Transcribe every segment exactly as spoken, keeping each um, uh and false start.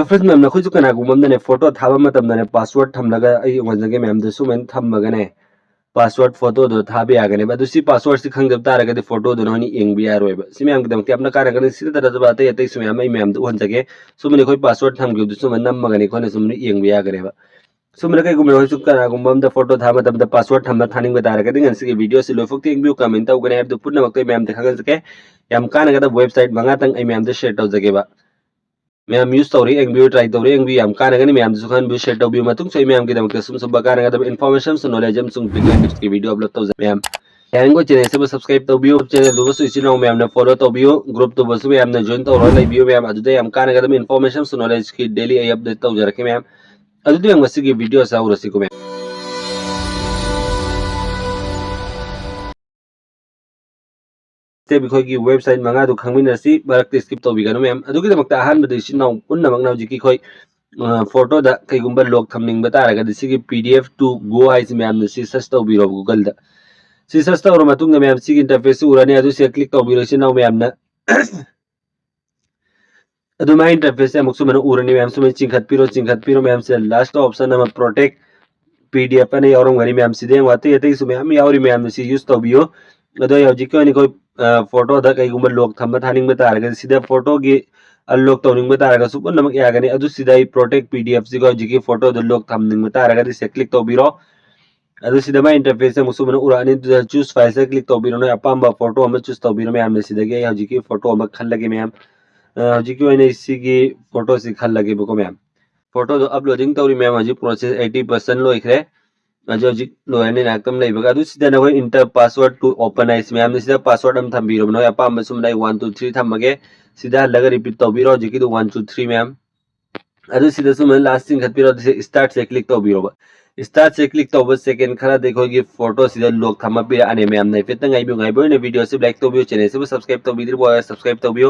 Friends ꯃꯌꯥꯝ, ꯅꯈꯣꯏꯁꯨ ꯀꯅꯥꯒꯨꯝꯕ ꯑꯃꯅꯅꯦ ꯐꯣꯇꯣ ꯊꯥꯕ ꯃꯇꯝꯗꯅꯦ ꯄꯥꯁꯋꯥꯔꯗ ꯊꯝꯂꯒ ꯑꯩ ꯎꯍꯟꯖꯒꯦ ꯃꯌꯥꯝꯗ ꯁꯨꯃꯥꯏꯅ ꯊꯝꯃꯒꯅꯦ ꯄꯥꯁꯋꯥꯔꯗ ꯐꯣꯇꯣꯗꯣ ꯊꯥꯕ ꯌꯥꯒꯅꯦꯕ꯫ ꯑꯗꯨ ꯁꯤ ꯄꯥꯁꯋꯥꯔꯗꯁꯤ ꯈꯪꯗꯕ ꯇꯥꯔꯒꯗꯤ ꯐꯣꯇꯣꯗꯣ ꯅꯈꯣꯏꯅ ꯌꯦꯡꯕ ꯌꯥꯔꯣꯏꯕ꯫ ꯁꯤ ꯃꯌꯥꯝꯒꯤꯗꯃꯛꯇ ꯌꯥꯝꯅ ꯀꯥꯟꯅꯒꯅꯤ꯫ ꯁꯤ ꯅꯠꯇꯅ ꯑꯇꯩ ꯑꯇꯩꯁꯨ ꯃꯌꯥꯝ ꯑꯩ ꯃꯌꯥꯝꯗ ꯎꯍꯟꯖꯒꯦ꯫ ꯁꯨꯃꯥꯏꯅ ꯑꯩꯈꯣꯏ ꯄꯥꯁꯋꯥꯔꯗ ꯊꯝꯈꯤꯕꯗꯨ ꯁꯨꯃꯥꯏꯅ ꯅꯝꯃꯒꯅꯤ ꯑꯩꯈꯣꯏꯅ ꯁꯨꯃꯥꯏꯅ ꯌꯦꯡꯕ ꯌꯥꯒꯅꯦꯕ꯫ ꯁꯨꯃꯥꯏꯅ ꯀꯩꯒꯨꯝꯕ ꯅꯈꯣꯏꯁꯨ ꯀꯅꯥꯒꯨꯝꯕ ꯑꯝꯗ ꯐꯣꯇꯣ ꯊꯥꯕ ꯃꯇꯝꯗ ꯄꯥꯁꯋꯥꯔꯗ ꯊꯝꯕ ꯊꯥꯅꯤꯡꯕ ꯇꯥꯔꯒꯗꯤ ꯉꯁꯤꯒꯤ ꯚꯤꯗꯤꯑꯣꯁꯤ ꯂꯣꯏꯐꯥꯎ ꯌꯦꯡꯕꯤꯌꯨ, ꯀꯃꯦꯟ ꯇꯧꯒꯅꯤ ꯍꯥꯏꯕꯗꯨ ꯄꯨꯝꯅꯃꯛꯇ ꯑꯩ ꯃꯌꯥꯝꯗ ꯈꯪꯍꯟꯖꯒꯦ꯫ ꯌꯥꯝ ꯀꯥꯟꯅꯒꯗꯕ ꯋꯦꯕꯁꯥꯏꯠ ꯃꯉꯥꯇꯪ ꯑꯩ ꯃꯌꯥꯝꯗ ꯁꯤꯌꯔ ꯇꯧꯖꯒꯦꯕ꯫ ꯃꯌꯥꯝ ꯌꯨꯁ ꯇꯧꯔꯤ, ꯌꯦꯡꯕꯤꯌꯨ, ꯇ꯭ꯔꯥꯏ ꯇꯧꯔꯤ, ꯌꯦꯡꯕꯤꯌꯨ, ꯌꯥꯝ ꯀꯥꯟꯅꯒꯅꯤ꯫ ꯃꯌꯥꯝꯗꯁꯨ ꯈꯪꯍꯟꯕꯤꯌꯨ, ꯁꯤꯌꯔ ꯇꯧꯕꯤꯌꯨ꯫ ꯃꯇꯨꯡꯁꯨ ꯑꯩ ꯃꯌꯥꯝꯒꯤꯗꯃꯛꯇ ꯁꯨꯝ ꯁꯨꯝꯕ ꯀꯥꯟꯅꯒꯗꯕ ꯏꯟꯐꯣꯔꯃꯦꯁꯟ ꯑꯃꯁꯨꯡ ꯅꯣꯂꯦꯖ ꯑꯃꯁꯨꯡ ꯕꯤꯒꯤꯅꯔꯁꯀꯤ ꯚꯤꯗꯤꯑꯣ ꯑꯞꯂꯣꯗ ꯇꯧꯖꯩ ꯃꯌꯥꯝ꯫ ꯌꯥꯔꯤꯈꯣꯏ ꯆꯦꯅꯦꯜꯁꯤꯕꯨ ꯁꯕꯁꯀ꯭ꯔꯥꯏꯕ ꯇꯧꯕꯤꯌꯨ꯫ ꯆꯦꯅꯦꯜꯗꯨꯕꯨꯁꯨ ꯏꯆꯤꯟ ꯏꯅꯥꯎ ꯃꯌꯥꯝꯅ ꯐꯣꯂꯣ ꯇꯧꯕꯤꯌꯨ, ꯒ꯭ꯔꯨꯞꯇꯨꯕꯨꯁꯨ ꯃꯌꯥꯝꯅ ꯖꯣꯏꯟ ꯇꯧꯔꯒ ꯂꯩꯕꯤꯌꯨ ꯃꯌꯥꯝ꯫ ꯑꯗꯨꯗ ꯌꯥꯝ ꯀꯥꯟꯅꯒꯗꯕ ꯏꯟꯐꯣꯔꯃꯦꯁꯟ ꯑꯃꯁꯨꯡ ꯅꯣꯂꯦꯖꯀꯤ ꯗꯦꯂꯤ ꯑꯩ ꯑꯞꯗꯦꯠ ꯇꯧꯖꯔꯛꯀꯦ ꯃꯌꯥꯝ꯫ ꯑꯗꯨꯗꯤ ꯃꯌꯥꯝ ꯉꯁꯤꯒꯤ ꯚꯤꯗꯤꯑꯣꯁꯦ ꯍꯧꯔꯁꯤꯀꯣ ꯃꯌꯥꯝ꯫ ꯁ꯭ꯇꯦꯞ ꯑꯩꯈꯣꯏꯒꯤ ꯋꯦꯕꯁꯥꯏꯠ ꯃꯉꯥꯗꯨ ꯈꯪꯃꯤꯟꯅꯔꯁꯤ, ꯃꯔꯛꯇ ꯁ꯭ꯀꯤꯞ ꯇꯧꯕꯤꯒꯅꯨ ꯃꯌꯥꯝ꯫ ꯑꯗꯨꯒꯤꯗꯃꯛꯇ ꯑꯍꯥꯟꯕꯗ ꯏꯆꯤꯟ ꯏꯅꯥꯎ ꯄꯨꯝꯅꯃꯛꯅ ꯍꯧꯖꯤꯛꯀꯤ ꯑꯩꯈꯣꯏ ꯐꯣꯇꯣꯗ ꯀꯩꯒꯨꯝꯕ ꯂꯣꯛ ꯊꯝꯅꯤꯡꯕ ꯇꯥꯔꯒꯗꯤ ꯁꯤꯒꯤ ꯄꯤ ꯗꯤ ꯑꯦꯐ ꯇꯨ ꯒꯣ ꯍꯥꯏꯁꯤ ꯃꯌꯥꯝꯅ ꯁꯤ ꯁꯔꯆ ꯇꯧꯕꯤꯔꯣ ꯒꯨꯒꯜꯗ꯫ ꯁꯤ ꯁꯔꯆ ꯇꯧꯔ ꯃꯇꯨꯡꯗ ꯃꯌꯥꯝ ꯁꯤꯒꯤ ꯏꯟꯇꯔꯐꯦꯁꯁꯤ ꯎꯔꯅꯤ꯫ ꯑꯗꯨ ꯁꯤꯗ ꯀ꯭ꯂꯤꯛ ꯇꯧꯕꯤꯔꯣ ꯏꯆꯤꯟ ꯏꯅꯥꯎ ꯃꯌꯥꯝꯅ꯫ ꯑꯗꯨꯃꯥꯏꯅ ꯏꯟꯇꯔꯐꯦꯁꯁꯦ ꯑꯃꯨꯛ ꯁꯨꯃꯥꯏꯅ ꯎꯔꯅꯤ ꯃꯌꯥꯝ꯫ ꯁꯨꯃꯥꯏꯅ ꯆꯤꯡꯈꯠꯄꯤꯔꯣ, ꯆꯤꯡꯈꯠꯄꯤꯔꯣ ꯃꯌꯥꯝꯁꯦ꯫ ꯂꯥꯁꯇ ꯑꯣꯞꯁꯟ ꯑꯃ ꯄ꯭ꯔꯣꯇꯦꯛ ꯄꯤ ꯗꯤ ꯑꯦꯐ ꯑꯅ ꯌꯥꯎꯔꯝꯒꯅꯤ ꯃꯌꯥꯝ꯫ ꯁꯤꯗ ꯌꯦꯡꯉꯣ, ꯑꯇꯩ ꯑꯇꯩꯁꯨ ꯃꯌꯥꯝ ꯌꯥꯎꯔꯤ ꯃꯌꯥꯝꯅ ꯁꯤ ꯌꯨꯁ ꯇꯧꯕꯤꯌꯨ꯫ ꯑꯗꯣ ꯑꯩ ꯍꯧꯖꯤꯛꯀꯤ ꯑꯣꯏꯅ ꯑꯩꯈꯣꯏ ꯐꯣꯇꯣꯗ ꯀꯩꯒꯨꯝꯕ ꯂꯣꯛ ꯊꯝꯕ ꯊꯥꯅꯤꯡꯕ ꯇꯥꯔꯒꯗꯤ ꯁꯤꯗ ꯐꯣꯇꯣꯒꯤ ꯑꯟꯂꯣꯛ ꯇꯧꯅꯤꯡꯕ ꯇꯥꯔꯒꯁꯨ ꯄꯨꯝꯅꯃꯛ ꯌꯥꯒꯅꯤ꯫ ꯑꯗꯨ ꯁꯤꯗ ꯑꯩ ꯄ꯭ꯔꯣꯇꯦꯛ ꯄꯤ ꯗꯤ ꯑꯦꯐꯁꯤꯒ ꯍꯧꯖꯤꯛꯀꯤ ꯐꯣꯇꯣꯗꯣ ꯂꯣꯛ ꯊꯝꯅꯤꯡꯕ ꯇꯥꯔꯒꯗꯤ ꯁꯤꯗ ꯀ꯭ꯂꯤꯛ ꯇꯧꯕꯤꯔꯣ꯫ ꯑꯗꯨ ꯁꯤꯗ ꯃꯥꯏ ꯏꯟꯇꯔꯐꯦꯁ ꯑꯃꯨꯛ ꯁꯨꯃꯥꯏꯅ ꯎꯔꯛꯑꯅꯤ꯫ ꯑꯗꯨꯗ ꯆꯨꯁ ꯐꯥꯏꯜꯁꯇ ꯀ꯭ꯂꯤꯛ ꯇꯧꯕꯤꯔꯣ꯫ ꯅꯣꯏ ꯑꯄꯥꯝꯕ ꯐꯣꯇꯣ ꯑꯃ ꯆꯨꯁ ꯇꯧꯕꯤꯔꯣ ꯃꯌꯥꯝꯅ꯫ ꯁꯤꯗꯒꯤ ꯑꯩ ꯍꯧꯖꯤꯛꯀꯤ ꯐꯣꯇꯣ ꯑꯃ ꯈꯜꯂꯒꯦ ꯃꯌꯥꯝ꯫ ꯑ, ꯍꯧꯖꯤꯛꯀꯤ ꯑꯣꯏꯅ ꯑꯩ ꯁꯤꯒꯤ ꯐꯣꯇꯣꯁꯤ ꯈꯜꯂꯒꯦꯕꯀꯣ ꯃꯌꯥꯝ꯫ ꯐꯣꯇꯣꯗꯣ ꯑꯞꯂꯣꯗꯤꯡ ꯇꯧꯔꯤ ꯃꯌꯥꯝ꯫ ꯍꯧꯖꯤꯛ ꯄ꯭ꯔꯣꯁꯦꯁ ꯑꯩꯠꯇꯤ ꯄꯥꯔꯁꯦꯟ ꯂꯣꯏꯈ꯭ꯔꯦ꯫ ꯍꯧꯖꯤꯛ ꯍꯧꯖꯤꯛ ꯂꯣꯏꯔꯅꯤ ꯉꯥꯏꯍꯥꯛꯇꯪ ꯂꯩꯕꯒ꯫ ꯑꯗꯨ ꯁꯤꯗ ꯅꯈꯣꯏ enter password to open ꯍꯥꯏꯁꯤ ꯃꯌꯥꯝꯅ ꯁꯤꯗ ꯄꯥꯁꯋꯥꯔꯗ ꯑꯃ ꯊꯝꯕꯤꯔꯕ꯫ ꯅꯈꯣꯏ ꯑꯄꯥꯝꯕ ꯁꯨꯝ ꯑꯩ ꯋꯥꯟ ꯇꯨ ꯊ꯭ꯔꯤ ꯊꯝꯃꯒꯦ꯫ ꯁꯤꯗ ꯍꯜꯂꯒ ꯔꯤꯄꯤꯠ ꯇꯧꯕꯤꯔꯣ ꯍꯧꯖꯤꯛꯀꯤꯗꯨ ꯋꯥꯟ ꯇꯨ ꯊ꯭ꯔꯤ ꯃꯌꯥꯝ꯫ ꯑꯗꯨ ꯁꯤꯗ ꯁꯨꯃꯥꯏꯅ ꯂꯥꯁ ꯆꯤꯡꯈꯠꯄꯤꯔꯣ꯫ ꯑꯗꯨ ꯁꯤ ꯁ꯭ꯇꯥꯔꯠꯁꯦ ꯀ꯭ꯂꯤꯛ ꯇꯧꯕꯤꯔꯣꯕ꯫ ꯁ꯭ꯇꯥꯔꯠꯁꯦ ꯀ꯭ꯂꯤꯛ ꯇꯧꯕ ꯁꯦꯀꯦꯟ ꯈꯔꯗꯤ ꯑꯩꯈꯣꯏꯒꯤ ꯐꯣꯇꯣꯁꯤꯗ ꯂꯣꯛ ꯊꯝꯃ ꯄꯤꯔꯛꯑꯅꯤ ꯃꯌꯥꯝꯅ꯫ ꯍꯥꯏꯐꯦꯠꯇꯪ ꯉꯥꯏꯕꯤꯌꯨ꯫ ꯉꯥꯏꯕ ꯑꯣꯏꯅ ꯚꯤꯗꯤꯑꯣꯁꯤ ꯂꯥꯏꯛ ꯇꯧꯕꯤꯌꯨ, ꯆꯦꯅꯦꯜꯁꯤꯕꯨ ꯁꯕꯁꯀ꯭ꯔꯥꯏꯕ ꯇꯧꯕꯤꯗ꯭ꯔꯤꯕ ꯑꯣꯏꯔꯒ ꯁꯕꯁꯀ꯭ꯔꯥꯏꯕ ꯇꯧꯕꯤꯌꯨ꯫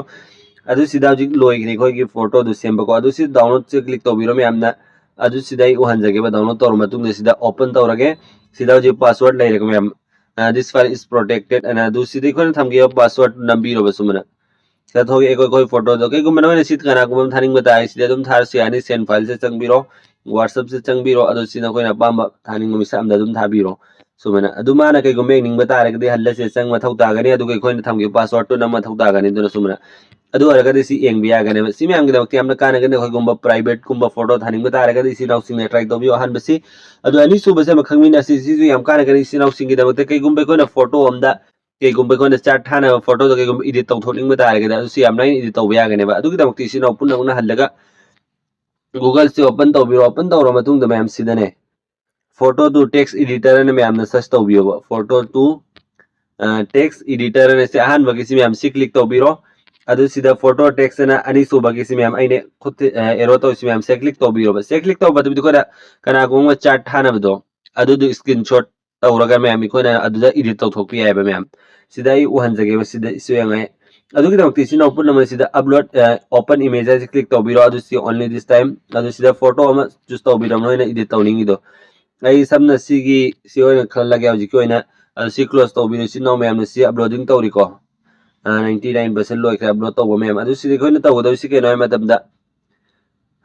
ꯑꯗꯨ ꯁꯤꯗ ꯍꯧꯖꯤꯛ ꯂꯣꯏꯈ꯭ꯔꯦ ꯑꯩꯈꯣꯏꯒꯤ ꯐꯣꯇꯣꯗꯨ ꯁꯦꯝꯕꯀꯣ꯫ ꯑꯗꯨ ꯁꯤ ꯗꯥꯎꯟꯂꯣꯗꯁꯦ ꯀ꯭ꯂꯤꯛ ꯇꯧꯕꯤꯔꯣ ꯃꯌꯥꯝꯅ꯫ ꯑꯗꯨ ꯁꯤꯗ ꯑꯩ ꯎꯍꯟꯖꯒꯦꯕ꯫ ꯗꯥꯎꯟꯂꯣꯗ ꯇꯧꯔ ꯃꯇꯨꯡꯗ ꯁꯤꯗ ꯑꯣꯄꯟ ꯇꯧꯔꯒꯦ꯫ ꯁꯤꯗ ꯍꯧꯖꯤꯛ ꯄꯥꯁꯋꯥꯔꯗ ꯂꯩꯔꯦꯀꯣ ꯃꯌꯥꯝ꯫ This file is protected ꯑꯅ ꯑꯗꯨ ꯁꯤꯗ ꯑꯩꯈꯣꯏꯅ ꯊꯝꯈꯤꯕ ꯄꯥꯁꯋꯥꯔꯗ ꯅꯝꯕꯤꯔꯣꯕ ꯁꯨꯃꯥꯏꯅ꯫ ꯁꯤꯗ ꯊꯣꯛꯂꯛꯑꯦ ꯑꯩꯈꯣꯏ ꯐꯣꯇꯣꯗꯣ꯫ ꯀꯩꯒꯨꯝꯕ ꯅꯈꯣꯏꯅ ꯁꯤ ꯀꯅꯥꯒꯨꯝꯕ ꯑꯃ ꯊꯥꯅꯤꯡꯕ ꯇꯥꯔꯦ, ꯁꯤꯗ ꯑꯗꯨꯝ ꯊꯥꯔꯁꯨ ꯌꯥꯅꯤ꯫ Send fileꯁꯦ ꯆꯪꯕꯤꯔꯣ, WhatsAppꯁꯦ ꯆꯪꯕꯤꯔꯣ, ꯑꯗꯣ ꯁꯤ ꯅꯈꯣꯏꯅ ꯑꯄꯥꯝꯕ ꯊꯥꯅꯤꯡꯕ ꯃꯤꯁꯛ ꯑꯃꯗ ꯑꯗꯨꯝ ꯊꯥꯕꯤꯔꯣ꯫ ꯁꯨꯃꯥꯏꯅ ꯑꯗꯨ ꯃꯥꯅ ꯀꯩꯒꯨꯝꯕ ꯌꯦꯡꯅꯤꯡꯕ ꯇꯥꯔꯒꯗꯤ ꯍꯜꯂꯁꯦ ꯆꯪ ꯃꯊꯧ ꯇꯥꯒꯅꯤ, ꯑꯗꯨꯒ ꯑꯩꯈꯣꯏꯅ ꯊꯝꯈꯤꯕ passwordꯇꯨ ꯅꯝ ꯃꯊꯧ ꯇꯥꯒꯅꯤ꯫ ꯑꯗꯨꯅ ꯁꯨꯃꯥꯏꯅ ꯑꯗꯨ ꯑꯣꯏꯔꯒꯗꯤ ꯁꯤ ꯌꯦꯡꯕ ꯌꯥꯒꯅꯦꯕ꯫ ꯁꯤ ꯃꯌꯥꯝꯒꯤꯗꯃꯛꯇ ꯌꯥꯝꯅ ꯀꯥꯟꯅꯒꯅꯤ꯫ ꯑꯩꯈꯣꯏꯒꯨꯝꯕ privateꯀꯨꯝꯕ photo ꯊꯥꯅꯤꯡꯕ ꯇꯥꯔꯒꯗꯤ ꯏꯆꯤꯟ ꯏꯅꯥꯎꯁꯤꯡꯅ try ꯇꯧꯕꯤꯌꯨ ꯑꯍꯥꯟꯕꯁꯤ꯫ ꯑꯗꯨ ꯑꯅꯤꯁꯨꯕꯁꯦ ꯑꯃ ꯈꯪꯃꯤꯟꯅꯁꯤ, ꯁꯤꯁꯨ ꯌꯥꯝ ꯀꯥꯟꯅꯒꯅꯤ ꯏꯆꯤꯟ ꯏꯅꯥꯎꯁꯤꯡꯒꯤꯗꯃꯛꯇ꯫ ꯀꯩꯒꯨꯝꯕ ꯑꯩꯈꯣꯏꯅ photo ꯑꯝꯗ, ꯀꯩꯒꯨꯝꯕ ꯑꯩꯈꯣꯏꯅ chart ꯊꯥꯅꯕ photoꯗꯣ ꯀꯩꯒꯨꯝꯕ edit ꯇꯧꯊꯣꯛꯅꯤꯡꯕ ꯇꯥꯔꯒꯗꯤ ꯑꯗꯨꯁꯨ ꯌꯥꯝ ꯂꯥꯏꯅ edit ꯇꯧꯕ ꯌꯥꯒꯅꯦꯕ꯫ ꯑꯗꯨꯒꯤꯗꯃꯛꯇ ꯏꯆꯤꯟ ꯏꯅꯥꯎ ꯄꯨꯝꯅꯃꯛꯅ ꯍꯜꯂꯒ Googleꯁꯦ open ꯇꯧꯕꯤꯔꯣ꯫ Open ꯇꯧꯔ ꯃꯇꯨꯡꯗ ꯃꯌꯥꯝ ꯁꯤꯗꯅꯦ photo to text editor ꯍꯥꯏꯅ ꯃꯌꯥꯝꯅ search ꯇꯧꯕꯤꯌꯣꯕ꯫ Photo to text editor ꯍꯥꯏꯅ ꯁꯤ ꯑꯍꯥꯟꯕꯒꯤꯁꯤ ꯃꯌꯥꯝ ꯁꯤ click ꯇꯧꯕꯤꯔꯣ꯫ ꯑꯗꯨ ꯁꯤꯗ photo text ꯍꯥꯏꯅ ꯑꯅꯤꯁꯨꯕꯒꯤꯁꯤ ꯃꯌꯥꯝ ꯑꯩꯅ ꯈꯨꯠ arrow ꯇꯧꯔꯤꯁꯤ ꯃꯌꯥꯝ ꯁꯤ click ꯇꯧꯕꯤꯔꯣꯕ꯫ ꯁꯤ click ꯇꯧꯕ ꯃꯇꯝꯗ ꯑꯩꯈꯣꯏꯅ ꯀꯅꯥꯒꯨꯝꯕ chart ꯊꯥꯅꯕꯗꯣ ꯑꯗꯨꯗꯣ screenshot ꯇꯧꯔꯒ ꯃꯌꯥꯝ ꯑꯩꯈꯣꯏꯅ ꯑꯗꯨꯗ edit ꯇꯧꯊꯣꯛꯄ ꯌꯥꯏꯑꯕ ꯃꯌꯥꯝ꯫ ꯁꯤꯗ ꯑꯩ ꯎꯍꯟꯖꯒꯦꯕ, ꯁꯤꯗ ꯏꯁꯨ ꯌꯦꯡꯉꯦ꯫ ꯑꯗꯨꯒꯤꯗꯃꯛꯇ ꯏꯆꯤꯟ ꯏꯅꯥꯎ ꯄꯨꯝꯅꯃꯛ ꯁꯤꯗ upload open image ꯍꯥꯏꯁꯦ click ꯇꯧꯕꯤꯔꯣ꯫ ꯑꯗꯨ ꯁꯤ only this time꯫ ꯑꯗꯨ ꯁꯤꯗ photo ꯑꯃ choose ꯇꯧꯕꯤꯔꯣ ꯅꯣꯏꯅ edit ꯇꯧꯅꯤꯡꯉꯤꯗꯣ꯫ ꯑꯩ ꯁꯝꯅ ꯁꯤꯒꯤ ꯁꯤ ꯑꯣꯏꯅ ꯈꯜꯂꯒꯦ ꯍꯧꯖꯤꯛꯀꯤ ꯑꯣꯏꯅ꯫ ꯑꯗꯨ ꯁꯤ close ꯇꯧꯕꯤꯔꯣ꯫ ꯏꯆꯤꯟ ꯏꯅꯥꯎ ꯃꯌꯥꯝꯅ ꯁꯤ uploading ꯇꯧꯔꯤꯀꯣ꯫ Ninety nine percent ꯂꯣꯏꯈ꯭ꯔꯦ upload ꯇꯧꯕ ꯃꯌꯥꯝ꯫ ꯑꯗꯨ ꯁꯤꯗ ꯑꯩꯈꯣꯏꯅ ꯇꯧꯒꯗꯕꯁꯤ ꯀꯩꯅꯣ ꯍꯥꯏꯕ ꯃꯇꯝꯗ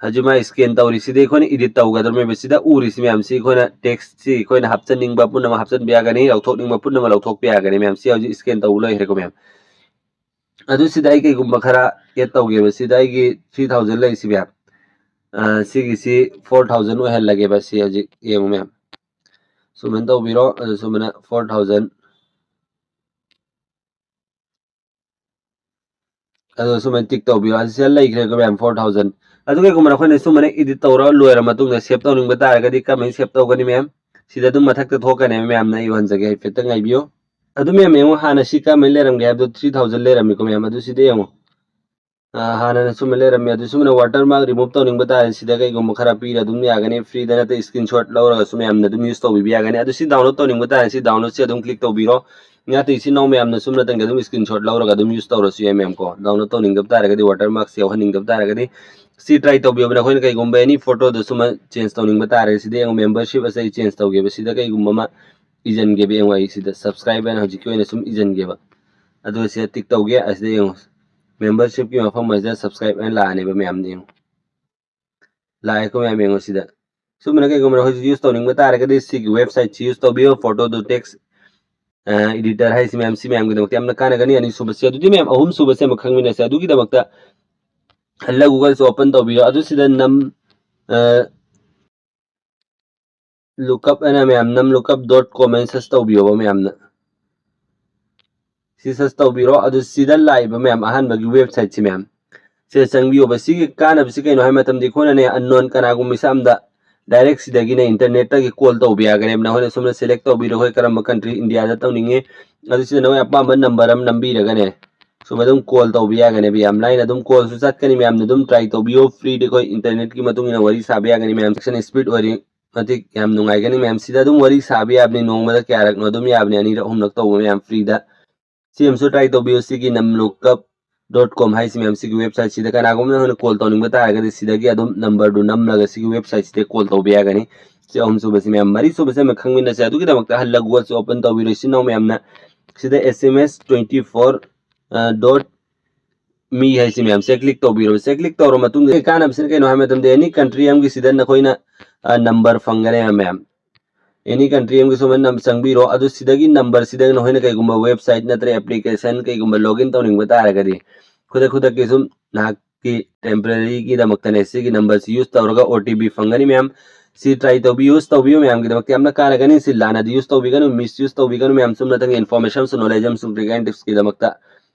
ꯍꯧꯖꯤꯛ ꯃꯥ scan ꯇꯧꯔꯤꯁꯤꯗꯤ ꯑꯩꯈꯣꯏꯅ edit ꯇꯧꯒꯗꯧꯔꯤꯕ꯫ ꯁꯤꯗ ꯎꯔꯤꯁꯤ ꯃꯌꯥꯝꯁꯤ ꯑꯩꯈꯣꯏꯅ text ꯁꯤ ꯑꯩꯈꯣꯏꯅ ꯍꯥꯞꯆꯟꯅꯤꯡꯕ ꯄꯨꯝꯅꯃꯛ ꯍꯥꯞꯆꯟꯕ ꯌꯥꯒꯅꯤ, ꯂꯧꯊꯣꯛꯅꯤꯡꯕ ꯄꯨꯝꯅꯃꯛ ꯂꯧꯊꯣꯛꯄ ꯌꯥꯒꯅꯤ ꯃꯌꯥꯝ꯫ ꯁꯤ ꯍꯧꯖꯤꯛ scan ꯇꯧꯕ ꯂꯣꯏꯈ꯭ꯔꯦꯀꯣ ꯃꯌꯥꯝ꯫ ꯑꯗꯨ ꯁꯤꯗ ꯑꯩ ꯀꯩꯒꯨꯝꯕ ꯈꯔ add ꯇꯧꯒꯦꯕ꯫ ꯁꯤꯗ ꯑꯩꯒꯤ three thousand ꯂꯩꯁꯤ ꯃꯌꯥꯝ꯫ ꯑ, ꯁꯤꯒꯤꯁꯤ four thousand ꯑꯣꯏꯍꯜꯂꯒꯦꯕ꯫ ꯁꯤ ꯍꯧꯖꯤꯛ ꯌꯦꯡꯉꯨ ꯃꯌꯥꯝ꯫ ꯁꯨꯃꯥꯏꯅ ꯇꯧꯕꯤꯔꯣ꯫ ꯑꯗꯨ ꯁꯨꯃꯥꯏꯅ four thousand꯫ ꯑꯗꯣ ꯁꯨꯃꯥꯏꯅ tick ꯇꯧꯕꯤꯔꯣ꯫ ꯑꯁꯤ ꯁꯤꯗ ꯂꯩꯈ꯭ꯔꯦꯀꯣ ꯃꯌꯥꯝ, four thousand꯫ ꯑꯗꯨ ꯀꯩꯒꯨꯝꯕ ꯅꯈꯣꯏꯅ ꯁꯨꯃꯥꯏꯅ edit ꯇꯧꯔ ꯂꯣꯏꯔ ꯃꯇꯨꯡꯗ save ꯇꯧꯅꯤꯡꯕ ꯇꯥꯔꯒꯗꯤ ꯀꯃꯥꯏꯅ save ꯇꯧꯒꯅꯤ ꯃꯌꯥꯝ? ꯁꯤꯗ ꯑꯗꯨꯝ ꯃꯊꯛꯇ ꯊꯣꯛꯀꯅꯦꯕ ꯃꯌꯥꯝꯅ, ꯑꯩ ꯎꯍꯟꯖꯒꯦ ꯍꯥꯏꯐꯦꯠꯇ ꯉꯥꯏꯕꯤꯌꯨ꯫ ꯑꯗꯨ ꯃꯌꯥꯝ ꯌꯦꯡꯉꯨ, ꯍꯥꯟꯅ ꯁꯤ ꯀꯃꯥꯏꯅ ꯂꯩꯔꯝꯒꯦ ꯍꯥꯏꯕꯗꯣ three thousand ꯂꯩꯔꯝꯃꯤꯀꯣ ꯃꯌꯥꯝ꯫ ꯑꯗꯨ ꯁꯤꯗ ꯌꯦꯡꯉꯨ꯫ ꯑ, ꯍꯥꯟꯅꯅ ꯁꯨꯃꯥꯏꯅ ꯂꯩꯔꯝꯃꯤ꯫ ꯑꯗꯨ ꯁꯨꯃꯥꯏꯅ watermark remove ꯇꯧꯅꯤꯡꯕ ꯇꯥꯔꯗꯤ ꯁꯤꯗ ꯀꯩꯒꯨꯝꯕ ꯈꯔ ꯄꯤꯔ ꯑꯗꯨꯝ ꯌꯥꯒꯅꯤ꯫ Freeꯗ ꯅꯠꯇꯦ, screenshot ꯂꯧꯔꯒꯁꯨ ꯃꯌꯥꯝꯅ ꯑꯗꯨꯝ use ꯇꯧꯕꯤꯕ ꯌꯥꯒꯅꯤ꯫ ꯑꯗꯨ ꯁꯤ download ꯇꯧꯅꯤꯡꯕ ꯇꯥꯔꯗꯤ ꯁꯤ downloadꯁꯦ ꯑꯗꯨꯝ click ꯇꯧꯕꯤꯔꯣ꯫ ꯅꯠꯇꯦ, ꯏꯆꯤꯟ ꯏꯅꯥꯎ ꯃꯌꯥꯝꯅ ꯁꯨꯝꯅꯇꯪꯒꯤ ꯑꯗꯨꯝ screenshot ꯂꯧꯔꯒ ꯑꯗꯨꯝ use ꯇꯧꯔꯁꯨ ꯌꯥꯏ ꯃꯌꯥꯝ ꯀꯣ꯫ Download ꯇꯧꯅꯤꯡꯗꯕ ꯇꯥꯔꯒꯗꯤ, watermarkꯁꯦ ꯌꯥꯎꯍꯟꯅꯤꯡꯗꯕ ꯇꯥꯔꯒꯗꯤ ꯁꯤ try ꯇꯧꯕꯤꯌꯣꯕ꯫ ꯅꯈꯣꯏꯅ ꯀꯩꯒꯨꯝꯕ any photoꯗ ꯁꯨꯝ change ꯇꯧꯅꯤꯡꯕ ꯇꯥꯔꯒꯗꯤ ꯁꯤꯗ ꯌꯦꯡꯉꯨ, membership ꯑꯁꯦ ꯑꯩ change ꯇꯧꯒꯦꯕ꯫ ꯁꯤꯗ ꯀꯩꯒꯨꯝꯕ ꯑꯃ ꯏꯖꯟꯒꯦꯕ ꯌꯦꯡꯉꯨ, ꯑꯩ ꯁꯤꯗ subscribe ꯍꯥꯏꯅ ꯍꯧꯖꯤꯛꯀꯤ ꯑꯣꯏꯅ ꯁꯨꯝ ꯏꯖꯟꯒꯦꯕ꯫ ꯑꯗꯨꯒ ꯁꯤꯗ tick ꯇꯧꯒꯦ꯫ ꯑꯁꯤꯗ ꯌꯦꯡꯉꯨ, membershipꯀꯤ ꯃꯐꯝ ꯑꯁꯤꯗ subscribe ꯑꯣꯏꯅ ꯂꯥꯛꯑꯅꯦꯕ ꯃꯌꯥꯝ ꯌꯦꯡꯉꯨ꯫ ꯂꯥꯛꯑꯦꯀꯣ ꯃꯌꯥꯝ ꯌꯦꯡꯉꯣ ꯁꯤꯗ꯫ ꯁꯨꯝꯕꯅ ꯀꯩꯒꯨꯝꯕ ꯍꯧꯖꯤꯛ use ꯇꯧꯅꯤꯡꯕ ꯇꯥꯔꯒꯗꯤ ꯁꯤꯒꯤ websiteꯁꯤ use ꯇꯧꯕꯤꯌꯣ, photo to text editor ꯍꯥꯏꯁꯤ ꯃꯌꯥꯝ, ꯁꯤ ꯃꯌꯥꯝꯒꯤꯗꯃꯛꯇ ꯌꯥꯝꯅ ꯀꯥꯟꯅꯒꯅꯤ꯫ ꯑꯅꯤꯁꯨꯕꯁꯦ, ꯑꯗꯨꯗꯤ ꯃꯌꯥꯝ ꯑꯍꯨꯝꯁꯨꯕꯁꯦ ꯑꯃꯨꯛ ꯈꯪꯃꯤꯟꯅꯁꯦ꯫ ꯑꯗꯨꯒꯤꯗꯃꯛꯇ ꯍꯜꯂ Googleꯁꯦ open ꯇꯧꯕꯤꯌꯣ꯫ ꯑꯗꯨ ꯁꯤꯗ ꯅꯝ lookup ꯍꯥꯏꯅ ꯃꯌꯥꯝ ꯅꯝ lookup dot com ꯍꯥꯏꯅ search ꯇꯧꯕꯤꯌꯣꯕ ꯃꯌꯥꯝꯅ꯫ ꯁꯤ search ꯇꯧꯕꯤꯔꯣ꯫ ꯑꯗꯨ ꯁꯤꯗ ꯂꯥꯛꯏꯕ ꯃꯌꯥꯝ ꯑꯍꯥꯟꯕꯒꯤ websiteꯁꯤ ꯃꯌꯥꯝ ꯁꯤꯗ ꯆꯪꯕꯤꯌꯣꯕ꯫ ꯁꯤꯒꯤ ꯀꯥꯟꯅꯕꯁꯤ ꯀꯩꯅꯣ ꯍꯥꯏꯕ ꯃꯇꯝꯗ ꯑꯩꯈꯣꯏꯅꯅꯦ unknown ꯀꯅꯥꯒꯨꯝꯕ ꯃꯤꯁꯛ ꯑꯃꯗ direct ꯁꯤꯗꯒꯤꯅꯦ internetꯇꯒꯤ call ꯇꯧꯕ ꯌꯥꯒꯅꯦꯕ꯫ ꯅꯈꯣꯏꯅ ꯁꯣꯝꯗ select ꯇꯧꯕꯤꯔꯣ, ꯑꯩꯈꯣꯏ ꯀꯔꯝꯕ country, Indiaꯗ ꯇꯧꯅꯤꯡꯉꯤ꯫ ꯑꯗꯨ ꯁꯤꯗ ꯅꯈꯣꯏ ꯑꯄꯥꯝꯕ number ꯑꯃ ꯅꯝꯕꯤꯔꯒꯅꯦ ꯁꯨꯝ ꯑꯗꯨꯝ call ꯇꯧꯕ ꯌꯥꯒꯅꯦꯕ꯫ ꯌꯥꯝ ꯂꯥꯏꯅ ꯑꯗꯨꯝ callꯁꯨ ꯆꯠꯀꯅꯤ꯫ ꯃꯌꯥꯝꯅ ꯑꯗꯨꯝ try ꯇꯧꯕꯤꯌꯣ, freeꯗ ꯑꯩꯈꯣꯏ internetꯀꯤ ꯃꯇꯨꯡ ꯏꯟꯅ ꯋꯥꯔꯤ ꯁꯥꯕ ꯌꯥꯒꯅꯤ ꯃꯌꯥꯝ꯫ Connection speed ꯑꯣꯏꯔꯤ ꯃꯇꯤꯛ ꯌꯥꯝ ꯅꯨꯡꯉꯥꯏꯒꯅꯤ ꯃꯌꯥꯝ꯫ ꯁꯤꯗ ꯑꯗꯨꯝ ꯋꯥꯔꯤ ꯁꯥꯕ ꯌꯥꯕꯅꯤ, ꯅꯣꯡꯃꯗ ꯀꯌꯥꯔꯛꯅꯣ ꯑꯗꯨꯝ ꯌꯥꯕꯅꯤ, ꯑꯅꯤꯔꯛ ꯑꯍꯨꯝꯂꯛ ꯇꯧꯕ ꯃꯌꯥꯝ freeꯗ꯫ ꯁꯤ ꯑꯃꯁꯨ try ꯇꯧꯕꯤꯌꯨ꯫ ꯁꯤꯒꯤ ꯅꯝ lookup dot com ꯍꯥꯏꯁꯤ ꯃꯌꯥꯝ, ꯁꯤꯒꯤ websiteꯁꯤꯗ ꯀꯅꯥꯒꯨꯝꯕ ꯅꯈꯣꯏꯅ call ꯇꯧꯅꯤꯡꯕ ꯇꯥꯔꯒꯗꯤ ꯁꯤꯗꯒꯤ ꯑꯗꯨꯝ numberꯗꯨ ꯅꯝꯂꯒ ꯁꯤꯒꯤ websiteꯁꯤꯗ call ꯇꯧꯕ ꯌꯥꯒꯅꯤ꯫ ꯁꯤ ꯑꯍꯨꯝꯁꯨꯕꯁꯤ ꯃꯌꯥꯝ꯫ ꯃꯔꯤꯁꯨꯕꯁꯤ ꯑꯃ ꯈꯪꯃꯤꯟꯅꯁꯦ꯫ ꯑꯗꯨꯒꯤꯗꯃꯛꯇ ꯍꯜꯂ Googleꯁꯤ open ꯇꯧꯕꯤꯔꯣ ꯏꯆꯤꯟ ꯏꯅꯥꯎ ꯃꯌꯥꯝꯅ꯫ ꯁꯤꯗ S M S twenty four dot me ꯍꯥꯏꯁꯤ ꯃꯌꯥꯝꯁꯦ click ꯇꯧꯕꯤꯔꯣ꯫ ꯁꯦ click ꯇꯧꯔ ꯃꯇꯨꯡꯗ ꯀꯥꯟꯅꯕꯁꯤꯅ ꯀꯩꯅꯣ ꯍꯥꯏꯕ ꯃꯇꯝꯗ any country ꯑꯃꯒꯤ ꯁꯤꯗ ꯅꯈꯣꯏꯅ number ꯐꯪꯒꯅꯦꯕ ꯃꯌꯥꯝ꯫ Any country ꯑꯃꯒꯤ ꯁꯨꯃꯥꯏꯅ ꯅꯝ ꯆꯪꯕꯤꯔꯣ꯫ ꯑꯗꯨ ꯁꯤꯗꯒꯤ numberꯁꯤꯗ ꯅꯈꯣꯏꯅ ꯀꯩꯒꯨꯝꯕ website ꯅꯠꯇ꯭ꯔꯒ application ꯀꯩꯒꯨꯝꯕ login ꯇꯧꯅꯤꯡꯕ ꯇꯥꯔꯒꯗꯤ ꯈꯨꯗꯛ ꯈꯨꯗꯛꯀꯤ ꯁꯨꯝ ꯅꯍꯥꯛꯀꯤ temporaryꯒꯤꯗꯃꯛꯇꯅꯦ ꯁꯤꯒꯤ numberꯁꯤ use ꯇꯧꯔꯒ O T P ꯐꯪꯒꯅꯤ ꯃꯌꯥꯝ꯫ ꯁꯤ try ꯇꯧꯕꯤꯌꯨ, use ꯇꯧꯕꯤꯌꯨ ꯃꯌꯥꯝꯒꯤꯗꯃꯛꯇ ꯌꯥꯝꯅ ꯀꯥꯟꯅꯒꯅꯤ꯫ ꯁꯤ ꯂꯥꯟꯅꯗꯤ use ꯇꯧꯕꯤꯒꯅꯨ, misuse ꯇꯧꯕꯤꯒꯅꯨ ꯃꯌꯥꯝ꯫ ꯆꯨꯝꯅꯇꯪꯒꯤ information ꯑꯃꯁꯨꯡ knowledge ꯑꯃꯁꯨꯡ trick and tipsꯀꯤꯗꯃꯛꯇ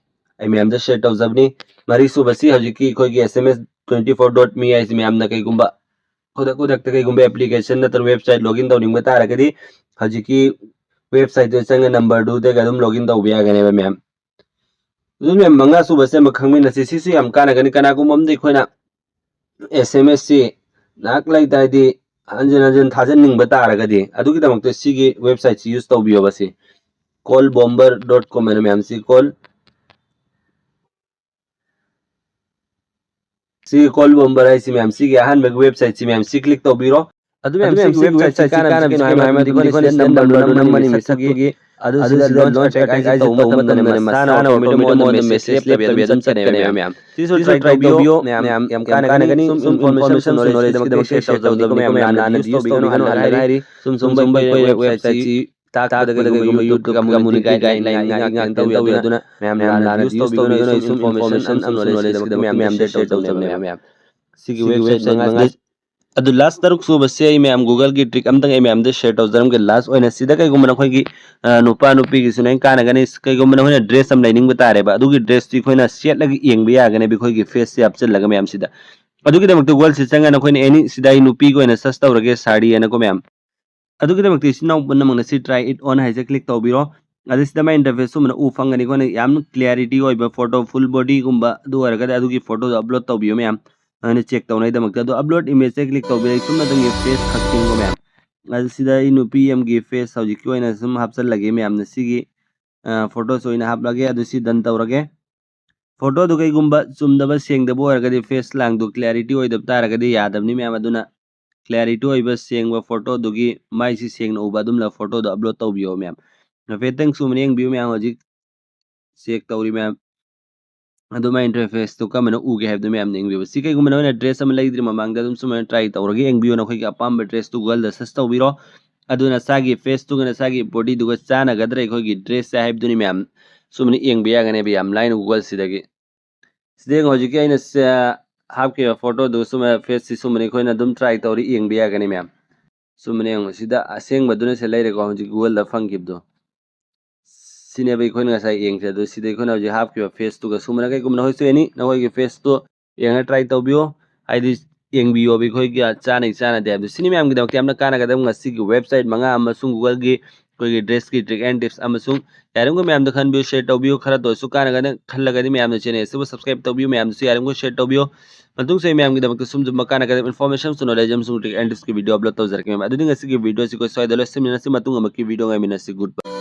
ꯑꯩ ꯃꯌꯥꯝꯗ share ꯇꯧꯖꯕꯅꯤ꯫ ꯃꯔꯤꯁꯨꯕꯁꯤ ꯍꯧꯖꯤꯛꯀꯤ ꯑꯩꯈꯣꯏꯒꯤ S M S twenty four dot me ꯍꯥꯏꯁꯤ ꯃꯌꯥꯝꯅ ꯀꯩꯒꯨꯝꯕ ꯈꯨꯗꯛ ꯈꯨꯗꯛꯇ ꯀꯩꯒꯨꯝꯕ application ꯅꯠꯇ꯭ꯔꯒ website login ꯇꯧꯅꯤꯡꯕ ꯇꯥꯔꯒꯗꯤ ꯍꯧꯖꯤꯛꯀꯤ websiteꯇꯨ ꯆꯪꯉ numberꯗꯨꯗꯒꯤ ꯑꯗꯨꯝ login ꯇꯧꯕ ꯌꯥꯒꯅꯦꯕ ꯃꯌꯥꯝ꯫ ꯑꯗꯨ ꯃꯌꯥꯝ ꯃꯉꯥ ꯁꯨꯕꯁꯦ ꯑꯃ ꯈꯪꯃꯤꯟꯅꯁꯤ꯫ ꯁꯤꯁꯨ ꯌꯥꯝ ꯀꯥꯟꯅꯒꯅꯤ꯫ ꯀꯅꯥꯒꯨꯝꯕ ꯑꯃꯗꯤ ꯑꯩꯈꯣꯏꯅ S M Sꯁꯤ ꯅꯍꯥꯛ ꯂꯩꯇꯥꯔꯗꯤ ꯍꯟꯖꯤꯟ ꯍꯟꯖꯤꯟ ꯊꯥꯖꯟꯅꯤꯡꯕ ꯇꯥꯔꯒꯗꯤ ꯑꯗꯨꯒꯤꯗꯃꯛꯇ ꯁꯤꯒꯤ websiteꯁꯤ use ꯇꯧꯕꯤꯌꯣꯕ꯫ ꯁꯤ call bomber dot com ꯍꯥꯏꯅ ꯃꯌꯥꯝꯁꯤ call ꯁꯤꯒꯤ call bomber ꯍꯥꯏꯁꯤ ꯃꯌꯥꯝ, ꯁꯤꯒꯤ ꯑꯍꯥꯟꯕꯒꯤ websiteꯁꯤ ꯃꯌꯥꯝ, ꯁꯤ click ꯇꯧꯕꯤꯔꯣ꯫ ꯑꯗꯨ ꯃꯌꯥꯝ ꯁꯤꯒꯤ website ꯁꯤ ꯀꯥꯟꯅꯕꯁꯤ ꯀꯩꯅꯣ ꯍꯥꯏꯕ ꯃꯇꯝꯗ ꯑꯩꯈꯣꯏꯅ ꯁꯤꯗ number ꯗꯨ ꯅꯝꯃꯅꯤ ꯃꯤꯁꯛꯇꯨꯒꯤ, ꯑꯗꯨ ꯁꯤꯗ launch advertise ꯇꯧꯕ ꯃꯇꯝꯗ ꯃꯁꯥꯅ automatic ꯃꯉꯣꯟꯗ message ꯂꯦꯞꯇꯕꯤ ꯑꯗꯨꯝ ꯆꯠꯀꯅꯦꯕ ꯃꯌꯥꯝ꯫ ꯁꯤꯁꯨ try ꯇꯧꯕꯤꯌꯣ ꯃꯌꯥꯝ, ꯌꯥꯝ ꯀꯥꯟꯅꯒꯅꯤ꯫ ꯁꯨꯝ information, knowledge ꯀꯤꯗꯃꯛꯇ share ꯇꯧꯖꯕꯅꯤꯀꯣ ꯃꯌꯥꯝ, ꯂꯥꯟꯅ use ꯇꯧꯕꯤꯒꯅꯨ ꯍꯥꯏꯅ ꯍꯥꯏꯔꯤ꯫ ꯁꯨꯝ ꯁꯨꯝ ꯑꯩꯈꯣꯏ website ꯁꯤ ꯇꯥꯛꯄꯗ ꯀꯩꯒꯨꯝꯕ YouTube ꯀ community guideline ꯉꯥꯛ ꯉꯥꯛꯇ ꯇꯧꯏ꯫ ꯑꯗꯨꯅ ꯃꯌꯥꯝ ꯂꯥꯟꯅ use ꯇꯧꯕꯤꯒꯅꯨ꯫ ꯑꯩ ꯁꯨꯝ information ꯑꯃꯁꯨꯡ knowledge ꯀꯤꯗꯃꯛꯇ ꯃꯌꯥꯝ share ꯇꯧꯖꯕꯅꯦꯕ ꯃꯌꯥꯝ꯫ ꯁꯤꯒꯤ website ꯃꯉꯥ ꯑꯗꯨ last ꯇꯔꯨꯛ ꯁꯨꯕꯁꯦ ꯑꯩ ꯃꯌꯥꯝ Google ꯒꯤ trick ꯑꯝꯇꯪ ꯑꯩ ꯃꯌꯥꯝꯗ share ꯇꯧꯖꯔꯝꯒꯦ꯫ Last ꯑꯣꯏꯅ ꯁꯤꯗ ꯀꯩꯒꯨꯝꯕ ꯅꯈꯣꯏꯒꯤ, ꯑ, ꯅꯨꯄꯥ ꯅꯨꯄꯤꯒꯤꯁꯨ ꯂꯣꯏ ꯀꯥꯟꯅꯒꯅꯤ꯫ ꯀꯩꯒꯨꯝꯕ ꯅꯈꯣꯏꯅ dress ꯑꯃ ꯂꯩꯅꯤꯡꯕ ꯇꯥꯔꯦꯕ, ꯑꯗꯨꯒꯤ dress ꯇꯤ ꯑꯩꯈꯣꯏꯅ ꯁꯦꯠꯂꯒ ꯌꯦꯡꯕ ꯌꯥꯒꯅꯦꯕ ꯑꯩꯈꯣꯏꯒꯤ face ꯁꯦ ꯍꯥꯞꯆꯤꯜꯂꯒ ꯃꯌꯥꯝ ꯁꯤꯗ꯫ ꯑꯗꯨꯒꯤꯗꯃꯛꯇ Google ꯁꯤ ꯆꯪꯉꯒ ꯅꯈꯣꯏꯅ any ꯁꯤꯗ ꯑꯩ ꯅꯨꯄꯤꯒꯤ ꯑꯣꯏꯅ search ꯇꯧꯔꯒꯦ, ꯁꯥꯔꯤ ꯍꯥꯏꯅꯀꯣ ꯃꯌꯥꯝ꯫ ꯑꯗꯨꯒꯤꯗꯃꯛꯇ ꯏꯆꯤꯟ ꯏꯅꯥꯎ ꯄꯨꯝꯅꯃꯛꯅ ꯁꯤ try it on ꯍꯥꯏꯁꯦ click ꯇꯧꯕꯤꯔꯣ꯫ ꯑꯗꯨ ꯁꯤꯗ ꯃꯥꯏ interface ꯁꯨꯝꯕꯅ ꯎ ꯐꯪꯒꯅꯤ꯫ ꯑꯩꯈꯣꯏꯅ ꯌꯥꯝ clarity ꯑꯣꯏꯕ photo, full body ꯒꯨꯝꯕ ꯑꯗꯨ ꯑꯣꯏꯔꯒꯗꯤ ꯑꯗꯨꯒꯤ photo ꯗꯣ upload ꯇꯧꯕꯤꯌꯨ ꯃꯌꯥꯝ꯫ ꯑꯩꯅ check ꯇꯧꯅꯕꯒꯤꯗꯃꯛꯇ꯫ ꯑꯗꯣ upload image ꯁꯦ click ꯇꯧꯕꯤꯔꯒ ꯁꯨꯝꯅ ꯑꯗꯨꯝꯒꯤ face ꯈꯛꯇꯪꯀꯣ ꯃꯌꯥꯝ꯫ ꯑꯗꯨ ꯁꯤꯗ ꯑꯩ ꯅꯨꯄꯤ ꯑꯃꯒꯤ face ꯍꯧꯖꯤꯛꯀꯤ ꯑꯣꯏꯅ ꯁꯨꯝ ꯍꯥꯞꯆꯜꯂꯒꯦ ꯃꯌꯥꯝꯅ꯫ ꯁꯤꯒꯤ, ꯑ, photo ꯁꯦ ꯑꯣꯏꯅ ꯍꯥꯞꯂꯒꯦ꯫ ꯑꯗꯨ ꯁꯤ done ꯇꯧꯔꯒꯦ꯫ Photo ꯗꯨ ꯀꯩꯒꯨꯝꯕ ꯆꯨꯝꯗꯕ, ꯁꯦꯡꯗꯕ ꯑꯣꯏꯔꯒꯗꯤ, face ꯂꯥꯡꯗꯨ clarity ꯑꯣꯏꯗꯕ ꯇꯥꯔꯒꯗꯤ ꯌꯥꯗꯕꯅꯤ ꯃꯌꯥꯝ꯫ ꯑꯗꯨꯅ clarity ꯑꯣꯏꯕ ꯁꯦꯡꯕ photo ꯗꯨꯒꯤ ꯃꯥꯏꯁꯤ ꯁꯦꯡꯅ ꯎꯕ ꯑꯗꯨꯝꯅ photo ꯗꯣ upload ꯇꯧꯕꯤꯌꯣ ꯃꯌꯥꯝ꯫ ꯍꯥꯏꯐꯦꯠꯇꯪ ꯁꯨꯝ ꯌꯦꯡꯕꯤꯌꯨ ꯃꯌꯥꯝ, ꯍꯧꯖꯤꯛ check ꯇꯧꯔꯤ ꯃꯌꯥꯝ꯫ ꯑꯗꯨ ꯃꯥꯏ interface ꯇꯨ ꯀꯔꯝꯕꯅ ꯎꯒꯦ ꯍꯥꯏꯕꯗꯨ ꯃꯌꯥꯝꯅ ꯌꯦꯡꯕꯤꯌꯨ꯫ ꯁꯤ ꯀꯩꯒꯨꯝꯕ ꯅꯈꯣꯏꯅ dress ꯑꯃ ꯂꯩꯗ꯭ꯔꯤ ꯃꯃꯥꯡꯗ ꯑꯗꯨꯝ ꯁꯨꯃꯥꯏꯅ try ꯇꯧꯔꯒ ꯌꯦꯡꯕꯤꯌꯨ꯫ ꯅꯈꯣꯏꯒꯤ ꯑꯄꯥꯝꯕ dress ꯇꯨ Google ꯗ search ꯇꯧꯕꯤꯔꯣ꯫ ꯑꯗꯨ ꯅꯁꯥꯒꯤ face ꯇꯨꯒ ꯅꯁꯥꯒꯤ body ꯗꯨꯒ ꯆꯥꯟꯅꯒꯗ꯭ꯔꯥ ꯑꯩꯈꯣꯏꯒꯤ dress ꯁꯦ ꯍꯥꯏꯕꯗꯨꯅꯤ ꯃꯌꯥꯝ꯫ ꯁꯨꯃꯥꯏꯅ ꯌꯦꯡꯕ ꯌꯥꯒꯅꯦꯕ ꯌꯥꯝ ꯂꯥꯏꯅ Google ꯁꯤꯗꯒꯤ꯫ ꯁꯤꯗ ꯌꯦꯡꯉꯣ, ꯍꯧꯖꯤꯛꯀꯤ ꯑꯩꯅ ꯁ-, ꯍꯥꯞꯈꯤꯕ photo ꯗꯨ ꯁꯨꯝꯕ face ꯁꯤ ꯁꯨꯝꯕꯅꯤ꯫ ꯑꯩꯈꯣꯏꯅ ꯑꯗꯨꯝ try ꯇꯧꯔꯤ ꯌꯦꯡꯕ ꯌꯥꯒꯅꯤ ꯃꯌꯥꯝ꯫ ꯁꯨꯝꯕꯅ ꯌꯦꯡꯉꯣ, ꯁꯤꯗ ꯑꯁꯦꯡꯕꯗꯨꯅ ꯁꯤ ꯂꯩꯔꯦꯀꯣ, ꯍꯧꯖꯤꯛ Google ꯗ ꯐꯪꯈꯤꯕꯗꯣ꯫ ꯁꯤꯅꯦꯕ ꯑꯩꯈꯣꯏꯅ ꯉꯁꯥꯏ ꯌꯦꯡꯁꯦ꯫ ꯑꯗꯨ ꯁꯤꯗ ꯑꯩꯈꯣꯏꯅ ꯍꯧꯖꯤꯛ ꯍꯥꯞꯈꯤꯕ face ꯇꯨꯒ ꯁꯨꯝꯕꯅ ꯀꯩꯒꯨꯝꯕ ꯅꯈꯣꯏꯁꯨ any ꯅꯈꯣꯏꯒꯤ face ꯇꯨ ꯌꯦꯡꯉ try ꯇꯧꯕꯤꯌꯣ꯫ ꯍꯥꯏꯗꯤ ꯌꯦꯡꯕꯤꯌꯣꯕ ꯑꯩꯈꯣꯏꯒꯤ ꯆꯥꯅꯩ ꯆꯥꯅꯗꯦ ꯍꯥꯏꯕꯗꯣ꯫ ꯁꯤꯅꯤ ꯃꯌꯥꯝꯒꯤꯗꯃꯛꯇ ꯌꯥꯝꯅ ꯀꯥꯟꯅꯒꯗꯕ ꯉꯁꯤꯒꯤ website ꯃꯉꯥ ꯑꯃꯁꯨꯡ Google ꯒꯤ ꯑꯩꯈꯣꯏꯒꯤ dress ꯀꯤ trick and tips ꯑꯃꯁꯨꯡ ꯌꯥꯔꯤꯕ ꯃꯌꯥꯝꯗ ꯈꯟꯕꯤꯌꯨ, share ꯇꯧꯕꯤꯌꯨ꯫ ꯈꯔꯇ ꯑꯣꯏꯔꯁꯨ ꯀꯥꯟꯅꯒꯅꯤ ꯈꯜꯂꯒꯗꯤ ꯃꯌꯥꯝꯅ channel ꯑꯁꯤꯕꯨ subscribe ꯇꯧꯕꯤꯌꯨ꯫ ꯃꯌꯥꯝꯗꯁꯨ ꯌꯥꯔꯤꯕ share ꯇꯧꯕꯤꯌꯨ꯫ ꯃꯇꯨꯡꯁꯨ ꯑꯩ ꯃꯌꯥꯝꯒꯤꯗꯃꯛꯇ ꯁꯨꯝ ꯁꯨꯝꯕ ꯀꯥꯟꯅꯒꯗꯕ information ꯑꯃꯁꯨꯡ knowledge ꯑꯃꯁꯨꯡ trick and tips ꯀꯤ video upload ꯇꯧꯖꯔꯛꯀꯦ ꯃꯌꯥꯝ꯫ ꯑꯗꯨꯗꯤ ꯉꯁꯤꯒꯤ video ꯑꯁꯤ ꯑꯩꯈꯣꯏ ꯁ꯭ꯋꯥꯏꯗ ꯂꯣꯏꯁꯤꯟꯃꯤꯟꯅꯁꯤ꯫ ꯃꯇꯨꯡ ꯑꯃꯨꯛꯀꯤ video ꯉꯥꯏꯃꯤꯟꯅꯁꯤ꯫ Goodbye꯫